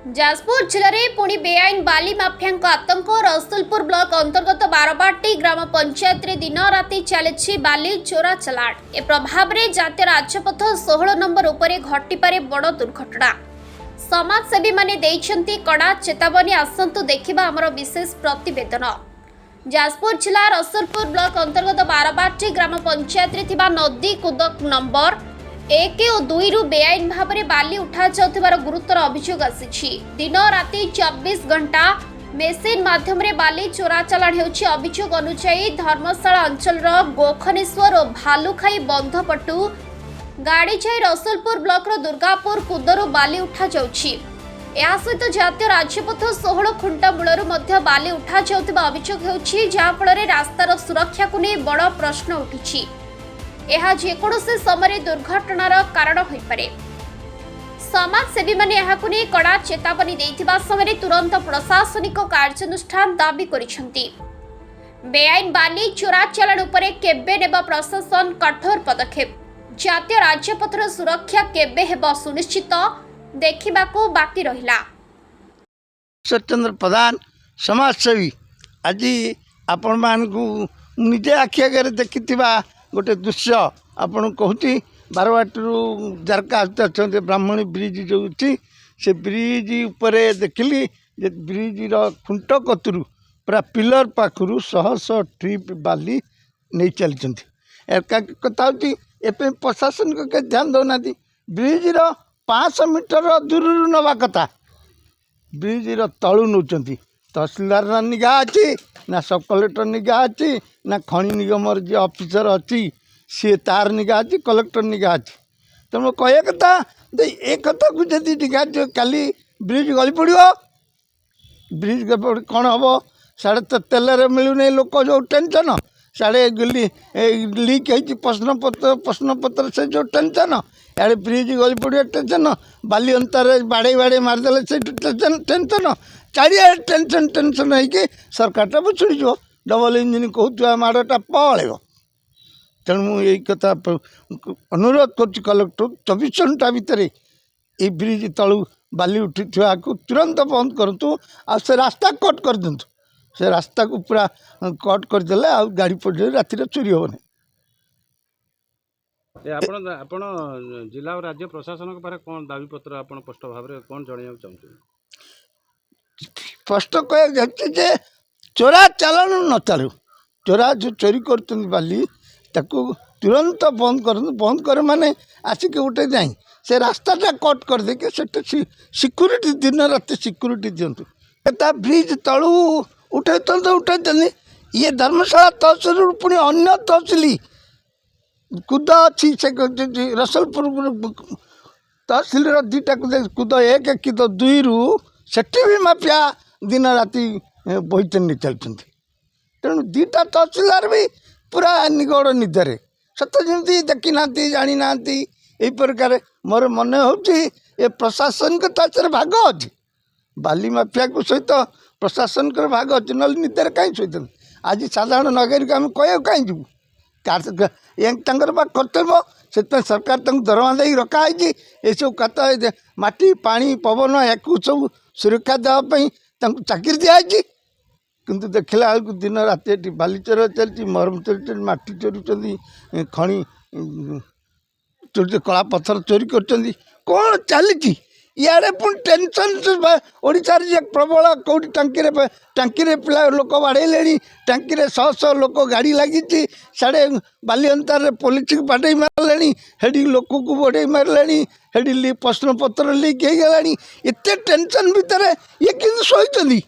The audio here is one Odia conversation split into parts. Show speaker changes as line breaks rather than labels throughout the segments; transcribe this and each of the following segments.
ଯାଜପୁର ଜିଲ୍ଲାରେ ପୁଣି ବେଆଇନ ବାଲି ମାଫିଆଙ୍କ ଆତଙ୍କ। ରସୁଲପୁର ବ୍ଲକ ଅନ୍ତର୍ଗତ ବାରବାଟୀ ଗ୍ରାମ ପଞ୍ଚାୟତରେ ଦିନ ରାତି ଚାଲିଛି ବାଲି ଚୋରା ଚାଲାଣ। ଏ ପ୍ରଭାବରେ ଜାତୀୟ ରାଜପଥ 16 ନମ୍ବର ଉପରେ ଘଟିପାରେ ବଡ଼ ଦୁର୍ଘଟଣା। ସମାଜସେବୀମାନେ ଦେଇଛନ୍ତି କଡ଼ା ଚେତାବନୀ। ଆସନ୍ତୁ ଦେଖିବା ଆମର ବିଶେଷ ପ୍ରତିବେଦନ। ଯାଜପୁର ଜିଲ୍ଲା ରସୁଲପୁର ବ୍ଲକ ଅନ୍ତର୍ଗତ ବାରବାଟୀ ଗ୍ରାମ ପଞ୍ଚାୟତରେ ଥିବା ନଦୀ କୁଦ ନମ୍ବର 1 ଓ 2ରୁ ବେଆଇନ ଭାବରେ ବାଲି ଉଠାଯାଉଥିବାର ଗୁରୁତର ଅଭିଯୋଗ ଆସିଛି। ଦିନ ରାତି 24 ଘଣ୍ଟା ମେସିନ୍ ମାଧ୍ୟମରେ ବାଲି ଚୋରା ଚାଲାଣ ହେଉଛି। ଅଭିଯୋଗ ଅନୁଯାୟୀ, ଧର୍ମଶାଳା ଅଞ୍ଚଳର ଗୋଖନେଶ୍ୱର ଓ ଭାଲୁଖାଇ ବନ୍ଧପଟୁ ଗାଡ଼ି ଯାଇ ରସୁଲପୁର ବ୍ଲକର ଦୁର୍ଗାପୁର କୁଦରୁ ବାଲି ଉଠାଯାଉଛି। ଏହା ସହିତ ଜାତୀୟ ରାଜପଥ 16 ଖୁଣ୍ଟ ମୂଳରୁ ମଧ୍ୟ ବାଲି ଉଠାଯାଉଥିବା ଅଭିଯୋଗ ହେଉଛି, ଯାହାଫଳରେ ରାସ୍ତାର ସୁରକ୍ଷାକୁ ନେଇ ବଡ଼ ପ୍ରଶ୍ନ ଉଠିଛି। ଏହା ଯେକୌଣସି ସମୟରେ ଦୁର୍ଘଟଣାର କାରଣ ହୋଇପାରେ। ସମାଜସେବୀମାନେ ଏହାକୁ ନେଇ କଡ଼ା ଚେତାବନୀ ଦେଇଥିବା ସମୟରେ ତୁରନ୍ତ ପ୍ରଶାସନିକ କାର୍ଯ୍ୟାନୁଷ୍ଠାନ ଦାବି କରିଛନ୍ତି। ବେଆଇନ ବାଲି ଚୋରା ଚାଲାଣ ଉପରେ କେବେ ନେବ ପ୍ରଶାସନ କଠୋର ପଦକ୍ଷେପ? ଜାତୀୟ ରାଜପଥର ସୁରକ୍ଷା କେବେ ହେବ ସୁନିଶ୍ଚିତ? ଦେଖିବାକୁ ବାକି ରହିଲା।
ଈଶ୍ୱରଚନ୍ଦ୍ର ପ୍ରଧାନ, ସମାଜସେବୀ। ଆଜି ଆପଣମାନଙ୍କୁ ନିଜେ ଆଖି ଆଗରେ ଦେଖିଥିବା ଗୋଟେ ଦୃଶ୍ୟ ଆପଣଙ୍କୁ କହୁଛି। ବାରବାଟୀରୁ ଜାରକା ଆସୁଛନ୍ତି, ବ୍ରାହ୍ମଣୀ ବ୍ରିଜ୍ ଯେଉଁ ଅଛି, ସେ ବ୍ରିଜ୍ ଉପରେ ଦେଖିଲି ଯେ ବ୍ରିଜ୍ର ଖୁଣ୍ଟ କତୁରୁ ପୁରା ପିଲର ପାଖରୁ ଶହ ଶହ ଟ୍ରିପ୍ ବାଲି ନେଇ ଚାଲିଛନ୍ତି। ଏକା କଥା ହେଉଛି, ଏବେ ପ୍ରଶାସନିକ କେହି ଧ୍ୟାନ ଦେଉନାହାନ୍ତି। ବ୍ରିଜ୍ର 500 ମିଟର ଦୂରରୁ ନେବା କଥା, ବ୍ରିଜ୍ର ତଳୁ ନେଉଛନ୍ତି। ତହସିଲଦାରର ନିଘା ଅଛି ନା ସବ୍ କଲେକ୍ଟର ନିଘା ଅଛି, ନା ଖଣି ନିଗମର ଯିଏ ଅଫିସର ଅଛି ସିଏ ତାର ନିଘା ଅଛି, କଲେକ୍ଟର ନିଘା ଅଛି? ତେଣୁ କହିବା କଥା ଯେ ଏ କଥାକୁ ଯଦି ନିଘା, କାଲି ବ୍ରିଜ୍ ଗଳି ପଡ଼ିବ। ବ୍ରିଜ୍ ଗଳି କ'ଣ ହେବ? ସାଡ଼େ ତ ତେଲରେ ମିଳୁନି, ଲୋକ ଯେଉଁ ଟେନସନ୍, ସାଡ଼େ ଲିକ୍ ହେଇଛି ପ୍ରଶ୍ନପତ୍ର, ପ୍ରଶ୍ନପତ୍ର ସେ ଯେଉଁ ଟେନସନ୍, ଇଆଡ଼େ ବ୍ରିଜ୍ ଗଳି ପଡ଼ିବ ଟେନସନ୍, ବାଲି ଅନ୍ତାରେ ବାଡ଼େଇ ବାଡ଼େଇ ମାରିଦେଲେ ସେଇଠୁ ଟେନସନ୍ ଟେନସନ୍, ଚାରିଆଡ଼େ ଟେନସନ୍ ଟେନସନ୍ ହେଇକି ସରକାରଟା ଭୁଷୁଡ଼ିଯିବ। ଡବଲ୍ ଇଞ୍ଜିନ୍ କହୁଥିବା ମାଡ଼ଟା ପଳେଇବ। ତେଣୁ ମୁଁ ଏଇ କଥା ଅନୁରୋଧ କରୁଛି କଲେକ୍ଟର, 24 ଘଣ୍ଟା ଭିତରେ ଏଇ ବ୍ରିଜ୍ ତଳୁ ବାଲି ଉଠିଥିବାକୁ ତୁରନ୍ତ ବନ୍ଦ କରନ୍ତୁ ଆଉ ସେ ରାସ୍ତା କଟ୍ କରିଦିଅନ୍ତୁ। ସେ ରାସ୍ତାକୁ ପୁରା କଟ୍ କରିଦେଲେ ଆଉ ଗାଡ଼ି ପଡ଼ିଲେ ରାତିରେ ଚୋରି ହେବନି।
ଏ ଆପଣ ଜିଲ୍ଲା ଓ ରାଜ୍ୟ ପ୍ରଶାସନଙ୍କ ପାଖରେ କ'ଣ ଦାବିପତ୍ର ଆପଣ ସ୍ପଷ୍ଟ ଭାବରେ କ'ଣ ଜଣାଇବାକୁ ଚାହୁଁଛନ୍ତି?
ସ୍ପଷ୍ଟ କହିବାକୁ ଯାଉଛି ଯେ ଚୋରା ଚାଲାଣ ନ ଚାଲୁ। ଚୋରା ଯେଉଁ ଚୋରି କରୁଛନ୍ତି ବାଲି, ତାକୁ ତୁରନ୍ତ ବନ୍ଦ କରନ୍ତୁ। ବନ୍ଦ କରେ ମାନେ ଆସିକି ଗୋଟେ ନାହିଁ, ସେ ରାସ୍ତାଟା କଟ୍ କରିଦେଇକି ସେଠି ସିକ୍ୟୁରିଟି, ଦିନ ରାତି ସିକ୍ୟୁରିଟି ଦିଅନ୍ତୁ। ତା ବ୍ରିଜ୍ ତଳୁ ଉଠେଇଛନ୍ତି, ଉଠେଇଛନ୍ତି। ଇଏ ଧର୍ମଶାଳା ତହସିଲରୁ ପୁଣି ଅନ୍ୟ ତହସିଲ କୁଦ ଅଛି, ସେ ରସଲପୁର ତହସିଲର ଦୁଇଟା କୁଦ, କୁଦ 1, କୁଦ 2ରୁ ସେଠି ବି ମାଫିଆ ଦିନ ରାତି ବହିଚଣ୍ଡି ଚାଲିଛନ୍ତି। ତେଣୁ ଦୁଇଟା ତହସିଲଦାର ବି ପୁରା ନିଗଡ଼ ନିଦରେ, ସତ ଯେମିତି ଦେଖିନାହାନ୍ତି, ଜାଣିନାହାନ୍ତି, ଏଇ ପ୍ରକାର ମୋର ମନେ ହେଉଛି। ଏ ପ୍ରଶାସନିକ ତା ଭାଗ ଅଛି, ବାଲି ମାଫିଆକୁ ସହିତ ପ୍ରଶାସନଙ୍କର ଭାଗ ଅଛି, ନହେଲେ ନିଦରେ କାହିଁ ଶୋଇଛନ୍ତି? ଆଜି ସାଧାରଣ ନାଗରିକ ଆମେ କହିବାକୁ କାହିଁ ଯିବୁ? ତାଙ୍କର ବା କର୍ତ୍ତବ୍ୟ, ସେଥିପାଇଁ ସରକାର ତାଙ୍କୁ ଦରମା ଦେଇକି ରଖାହେଇଛି। ଏସବୁ କଥା, ମାଟି, ପାଣି, ପବନ ୟାକୁ ସବୁ ସୁରକ୍ଷା ଦେବା ପାଇଁ ତାଙ୍କୁ ଚାକିରି ଦିଆହେଇଛି। କିନ୍ତୁ ଦେଖିଲା ବେଳକୁ ଦିନ ରାତି ଏଠି ବାଲି ଚୋରା ଚାଲିଛି, ମରମ ଚୋରୁଛନ୍ତି, ମାଟି ଚୋରୁଛନ୍ତି, ଖଣି ଚୋରି, କଳା ପଥର ଚୋରି କରୁଛନ୍ତି। କ'ଣ ଚାଲିଛି ଇଆଡ଼େ? ପୁଣି ଟେନସନ୍ ଓଡ଼ିଶାରେ ଯେ ପ୍ରବଳ। କେଉଁଠି ଟାଙ୍କିରେ ଟାଙ୍କିରେ ପିଲା ଲୋକ ବାଡ଼େଇଲେଣି, ଟାଙ୍କିରେ ଶହ ଶହ ଲୋକ ଗାଡ଼ି ଲାଗିଛି। ସାଡ଼େ ବାଲିଅନ୍ତାରେ ପୋଲିସକୁ ବାଡ଼େଇ ମାରିଲେଣି, ସେଠି ଲୋକକୁ ବଡ଼େଇ ମାରିଲେଣି, ସେଠି ପ୍ରଶ୍ନପତ୍ର ଲିକ୍ ହେଇଗଲାଣି। ଏତେ ଟେନସନ୍ ଭିତରେ ଇଏ କିନ୍ତୁ ଶୋଇଛନ୍ତି।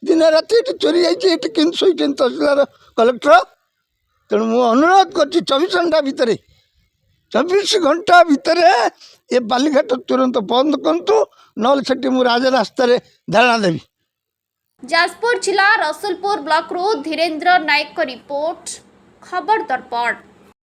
ଦିନ ରାତି ଏଠି ଚୋରି ଯାଇଛି, ଏଠି କେମିତି ଶୋଇଛନ୍ତି ତହସିଲଦାର, କଲେକ୍ଟର? ତେଣୁ ମୁଁ ଅନୁରୋଧ କରୁଛି, 24 ଘଣ୍ଟା ଭିତରେ, 24 ଘଣ୍ଟା ଭିତରେ ଏ ବାଲିଘାଟ ତୁରନ୍ତ ବନ୍ଦ କରନ୍ତୁ, ନହେଲେ ସେଠି ମୁଁ ରାଜରାସ୍ତାରେ ଧାରଣା ଦେବି।
ଯାଜପୁର ଜିଲ୍ଲା ରସୁଲପୁର ବ୍ଲକରୁ ଧୀରେନ୍ଦ୍ର ନାୟକଙ୍କ ରିପୋର୍ଟ, ଖବର ଦର୍ପଣ।